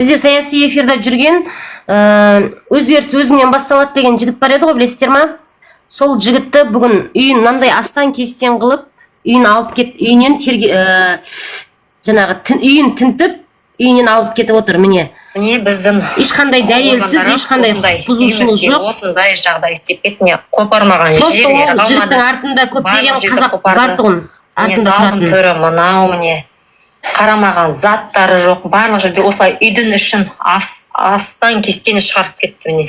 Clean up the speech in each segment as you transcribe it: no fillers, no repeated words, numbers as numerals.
Бізде саяси эфирде жүрген «Өзгеріс өзіңнен басталады» деген жігіт бар еді ғой, білесіздер ма? Сол жігітті бүгін үйін мынандай астан кестен қылып, үйін алып кет, үйінен жаңағы үйін тінтіп, үйінен алып кетіп отыр, міне. Міне, біздің Ешқандай құқық дәлелсіз, органдары ешқандай осындай құқық бұзушылық үйімізге жоқ. Осындай жағдай істеп кетті. Міне, қопармаған Просто жерлері ол жігіттің қалмады. артында көптеген Барлық жерді қазақ қопарды. бар тұғын, Міне, артында залдың тұратын. түрі мынау. Міне, қарамаған заттары жоқ. Барлық жерде осылай үйдің ішін астан кестен шығарып кетті. Міне,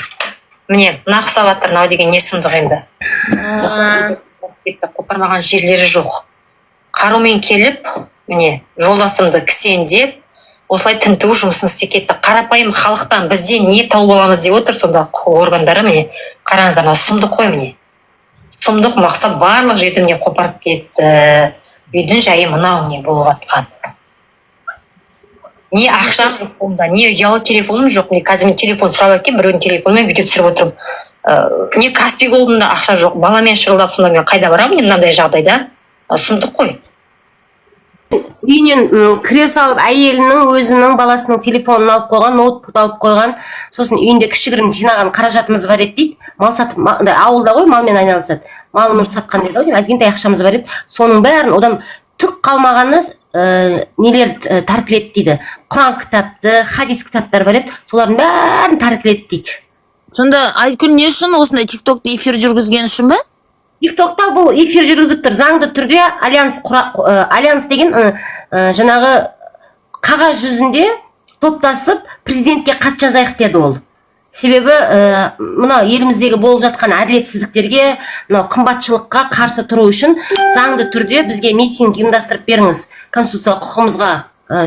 міне, мына ұқсап жатыр. Мынау деген не сұмдық енді? Кетті, қопармаған жерлері жоқ. Қарумен келіп, міне, жолдасымды кісендеп, осылай тінту жұмысын істеп кетті. Қарапайым халықтан бізден не тауып аламыз деп отыр сонда құқық органдары? Міне, қараңыздар, мынау сұмдық қой, міне, сұмдық. Мақсат, барлық жерді, міне, қопарып кетті. Үйдің жайы мынау, не болып жатқан. Не ақшам жоқ қолымда, не ұялы телефоным жоқ. Міне, қазір мен телефон сұрап әкеліп, біреудің телефонымен видео түсіріп отырмын. Не Каспи Голдымда ақша жоқ. Баламен шырылдап, сонда мен қайда барамын міне мынандай жағдайда? Сұмдық қой. Үйінен кіре салып, әйелінің, өзінің, баласының телефонын алып қойған, ноутбук алып қойған. Сосын үйінде кішігірім жинаған қаражатымыз бар еді дейді, мал сатып, андай ауылда ғой, малмен айналысады, малымызды сатқан дейді ғой деймін, азғантай ақшамыз бар еді, соның бәрін, одан түк қалмағаны, нелер тәркіледі дейді. Құран кітапты, хадис кітаптар бар еді, солардың бәрін тәркіледі дейді. Сонда Айгүл не үшін осындай Тик Токта эфир жүргізген үшін ба? Тик Токта бұл эфир жүргізіп тұр. Заңды түрде альянс құра, альянс деген жаңағы қағаз жүзінде топтасып, президентке хат жазайық деді ол. Себебі мына еліміздегі болып жатқан әділетсіздіктерге, мынау қымбатшылыққа қарсы тұру үшін заңды түрде бізге митинг ұйымдастырып беріңіз. Конституциялық құқығымызға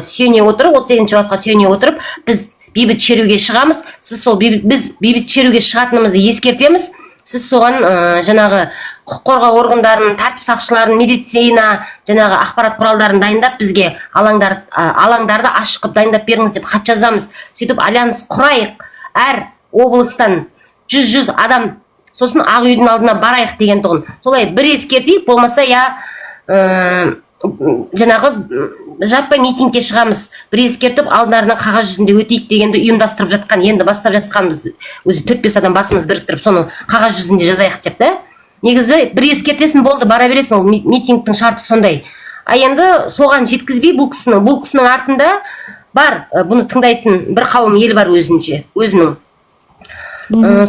сүйене отырып, 38-бапқа сүйене отырып, біз бейбіт шеруге шығамыз. Сіз сол біз бейбіт шеруге шығатынымызды ескертеміз. Сіз соған жаңағы құқық қорғау органдарын, тәртіп сақшыларын, медицина, жаңағы ақпарат құралдарын дайындап, бізге алаңдарды ашық қылып дайындап беріңіз деп хат жазамыз. Сөйтіп альянс құрайық, әр облыстан 100-100 адам, сосын Ақ үйдің алдына барайық деген тұғын. Солай бір ескертейік, болмаса я жаңағы жаппай митингке шығамыз, бір ескертіп, алдарынан қағаз жүзінде өтейік дегенді ұйымдастырып жатқан, енді бастап жатқанбыз. Өзі төрт бес адам басымыз біріктіріп, соны қағаз жүзінде жазайық деп та. Негізі бір ескертесің, болды, бара бересің, ол митингтің шарты сондай. А енді соған жеткізбей, бұл кісінің артында бар, бұны тыңдайтын бір қауым ел бар өзінше, өзінің.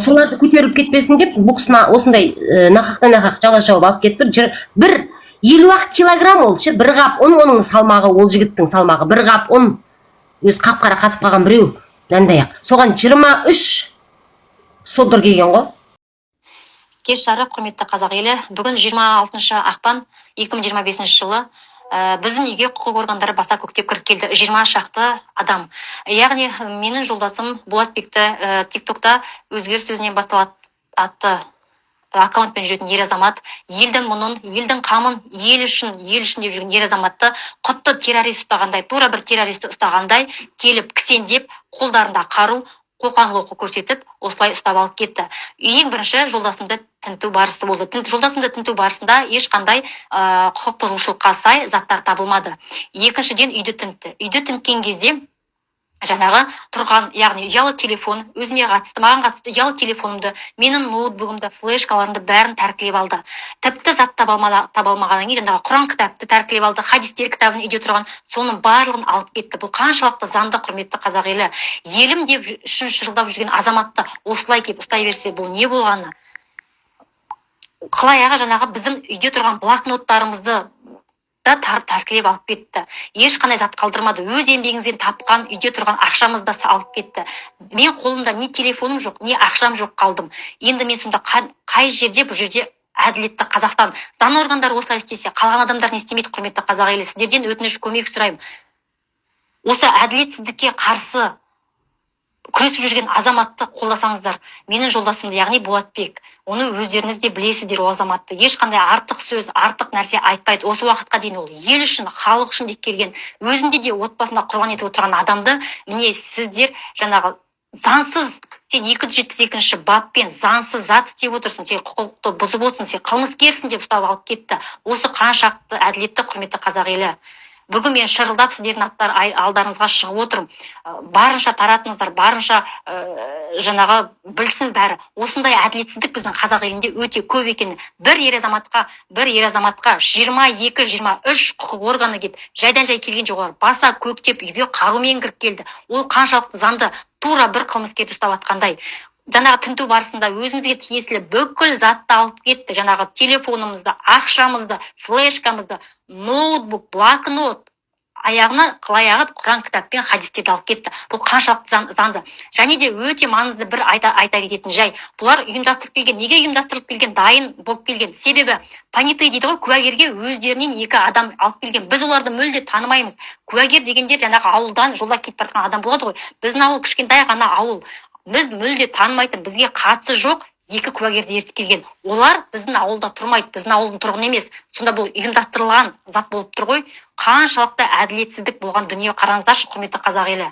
Соларды көтеріліп кетпесін деп, бұл кісіні осындай нақақтан нақақ жала жауып алып кетіп тұр. Бір 50 ақ килограмм ол ше, бір қап ұн оның салмағы, ол жігіттің салмағы бір қап ұн. Өзі қап қара қатып қалған біреу мынандай ақ, соған 23 содыр келген ғой. Кеш жарық, құрметті қазақ елі! Бүгін 26 ақпан 2025 жылы. Біздің үйге құқық органдары баса көктеп кіріп келді, 20 шақты адам. Яғни менің жолдасым Болатбекті, Тик Токта «Өзгеріс өзінен басталады» атты аккаунтпен жүретін ер азамат, елдің мұңын, елдің қамын, ел үшін, ел үшін деп жүрген ер азаматты құтты террорист ұстағандай, тура бір террористті ұстағандай келіп, кісендеп, қолдарында қару, қоқан лоқы көрсетіп, осылай ұстап алып кетті. Ең бірінші жолдасымды тінту барысы болды. Жолдасымды тінту барысында ешқандай құқық бұзушылыққа сай заттар табылмады. Екіншіден, үйді тінтті. Үйді тінткен кезде жаңағы тұрған, яғни ұялы телефон, өзіме қатысты, маған қатысты ұялы телефонымды, менің ноутбугымды, флешкаларымды, бәрін тәркілеп алды. Тіпті зат таба алмағаннан кейін жаңағы Құран кітапты тәркілеп алды, хадистер кітабын, үйде тұрған, соның барлығын алып кетті. Бұл қаншалықты заңды, құрметті қазақ елі? Елім деп үшін шырылдап жүрген азаматты осылай келіп ұстай берсе, бұл не болғаны? Қалай аға, жаңағы біздің үйде тұрған блокноттарымызды да тәркілеп алып кетті. Ешқандай зат қалдырмады. Өз еңбегіңізден тапқан үйде тұрған ақшамызды да алып кетті. Мен қолымда не телефоным жоқ, не ақшам жоқ қалдым. Енді мен сонда қай жерде, бұл жерде әділетті Қазақстан? Заң органдары осылай істесе, қалған адамдар не істемейді? Құрметті қазақ елі, сіздерден өтініш, көмек сұраймын. Осы әділетсіздікке қарсы күресіп жүрген азаматты қолдасаңыздар. Менің жолдасымды, яғни Болатбек, оны өздеріңіз де білесіздер. Ол азаматты ешқандай артық сөз, артық нәрсе айтпайды. Осы уақытқа дейін ол ел үшін, халық үшін деп келген, өзінде де отбасында құрбан етіп отырған адамды, міне, сіздер жаңағы заңсыз, сен 272-баппен заңсыз зат істеп отырсың, сен құқықты бұзып отырсың, сен қылмыскерсің деп ұстап алып кетті. Осы қаншалықты әділетті, құрметті қазақ елі? Бүгін мен шырылдап сіздердің аттар алдарыңызға шығып отырмын. Барынша таратыңыздар, барынша жаңағы білсін бәрі. Осындай әділетсіздік біздің қазақ елінде өте көп екенін. Бір ер азаматқа 22-23 құқық органы келіп, жайдан жай келген жоқ, олар баса көктеп үйге қарумен кіріп келді. Ол қаншалықты заңды? Тура бір қылмыскерді ұстап жатқандай. Жаңағы тінту барысында өзімізге тиесілі бүкіл затты алып кетті: жаңағы телефонымызды, ақшамызды, флешкамызды, ноутбук, блокнот, аяғына қылаяғы құран кітап пен хадистерді алып кетті. Бұл қаншалықты заңды? Және де өте маңызды бір айта кететін жай: бұлар ұйымдастырып келген. Неге ұйымдастырылып келген, дайын болып келген? Себебі понятые дейді ғой, куәгерге өздерінен екі адам алып келген. Біз оларды мүлде танымаймыз. Куәгер дегендер жаңағы ауылдан жолда кетіп бара жатқан адам болады ғой. Біздің ауыл кішкентай ғана ауыл. Біз мүлде танымайтын, бізге қатысы жоқ екі куәгерді ертіп келген. Олар біздің ауылда тұрмайды, біздің ауылдың тұрғыны емес. Сонда бұл ұйымдастырылған зат болып тұр ғой. Қаншалықты әділетсіздік болған дүние, қараңыздаршы, құрметті қазақ елі.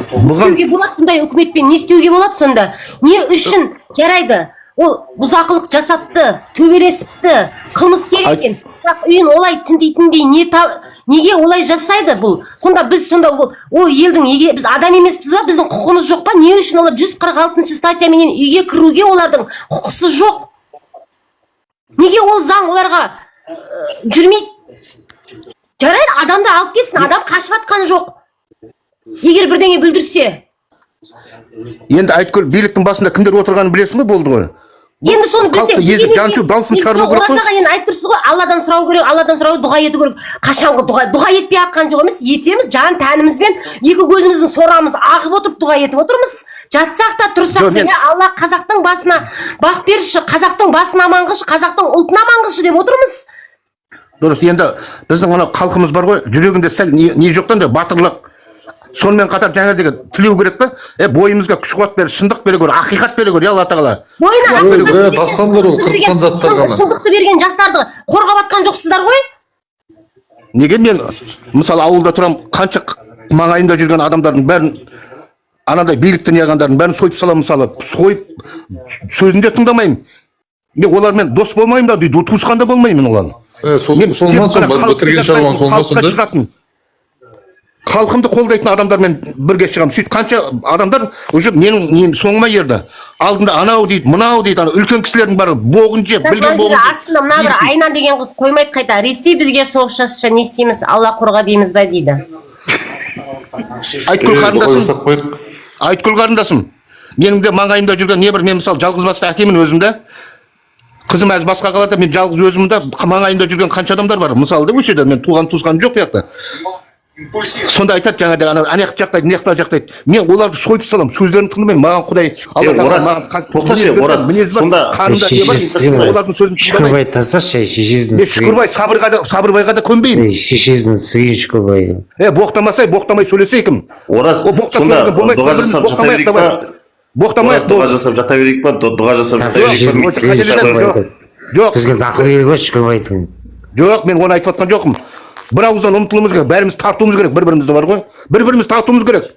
Бұған Істеуге болады бұндай үкіметпен? Не істеуге болады сонда? Не үшін? Жарайды, ол бұзақылық жасапты, төбелесіпті, қылмыскер екен, бірақ үйін олай тінтитіндей не неге олай жасайды бұл сонда? Біз сонда ол елдің еге, біз адам емеспіз ба? Біздің құқығымыз жоқ па? Не үшін олар 146 статьяменен үйге кіруге олардың құқысы жоқ? Неге ол заң оларға жүрмейді? Жарайды, адамды алып кетсін, адам қашып жатқан жоқ, егер бірдеңе бүлдірсе. Енді, Айткүл, биліктің басында кімдер отырғанын білесің ғой, болды ғой. Енді соны Халықты білсек, езіп, жаншу, дауысын шығармау керек қой. Оразаға енді айтып тұрсыз ғой, Алладан сұрау керек, Алладан сұрау, дұға ету керек. Қашанғы дұға? Дұға етпей жатқан жоқ емес, етеміз жан тәнімізбен, екі көзіміздің сорамыз ағып отырып дұға етіп отырмыз, жатсақ та, тұрсақ Жоқ, та. мен- Иә, Алла, қазақтың басына бақ берші, қазақтың басын аман қылшы, қазақтың ұлтын аман қылшы деп отырмыз. Дұрыс. Енді біздің ана халқымыз бар ғой, жүрегінде сәл не жоқтан да батырлық, сонымен қатар жаңа деген тілеу керек та. Е, бойымызға күш қуат бер, шындық бере көр, ақиқат бере көр, я Алла тағала. Бойына Күш қуат бере көр. Ой, тастаңдар ол қырыққан заттар ғана. Шындықты берген жастарды қорғап жатқан жоқсыздар ғой. Неге? Мен мысалы ауылда тұрамын, қанша маңайымда жүрген адамдардың бәрін, анандай билікті неғандардың бәрін сойып саламын. Мысалы, сойып, сөзін де тыңдамаймын мен, олармен дос болмаймын да, туысқан да болмаймын мен олардың. Е, сол Мен сол ма тек сол қана халыққа бітірген шаруаң сол ма халыққа сонда? шығатын, халқымды қолдайтын адамдармен бірге шығамын. Сөйтіп қанша адамдар уже менің нем соңыма ерді. Алдында анау дейді, мынау дейді, ана үлкен кісілердің бәрі боғын жеп, Мына білген жерде боғын жеп. астында мына бір Айна деген қыз қоймайды қайта. «Ресей бізге соғыс жасаса, не істейміз? Алла қорға дейміз ба?» — дейді. Айткүл Е, дұға қарындасым, жасап қояйық. Айткүл қарындасым, менің де маңайымда жүрген небір, мен мысалы жалғыз басты әкемін өзім де, қызым әз басқа қалада, мен жалғыз өзім де, маңайымда жүрген қанша адамдар бар мысалы да. Осы жерде мен туған туысқаным жоқ бұл жақта. Сонда айтады жаңағыдай, ана ана жақты жақтайды, мына жақты жақтайды. Мен оларды сойып саламын, сөздерін тыңдамаймын. Маған Құдай, Алла Е, тағала Ораз, маған тоқташы, мінез берген, Ораз, мінез бар, сонда- қанымда не бар, олардың сөзін тыңдамаймын. Шүкірбай, тасташы шешесінің. Мен Шүкірбай, Сабырға да, Сабырбайға да көнбеймін. Шешесінің сыйын, Шүкірбай. Е, боқтамасай, боқтамай сөйлесей кім? Ораз, О, боқтап сонда сөйлеген болмайды. дұға жасап жата Боқтамайық, берейік давай. па? Боқтамайық. Ораз, дұға жасап жата берейік па? Дұға жасап жата берейік па? Шешесінің Жоқ, сыйын, Шүкірбай. Жоқ. Бізге ақыл керек ғой Шүкірбайдың. Жоқ, мен оны айтып жатқан жоқпын. Бір ауыздан ұмтылуымыз керек, бәріміз тартуымыз керек бір бірімізді бар ғой, бір бірімізді тартуымыз керек.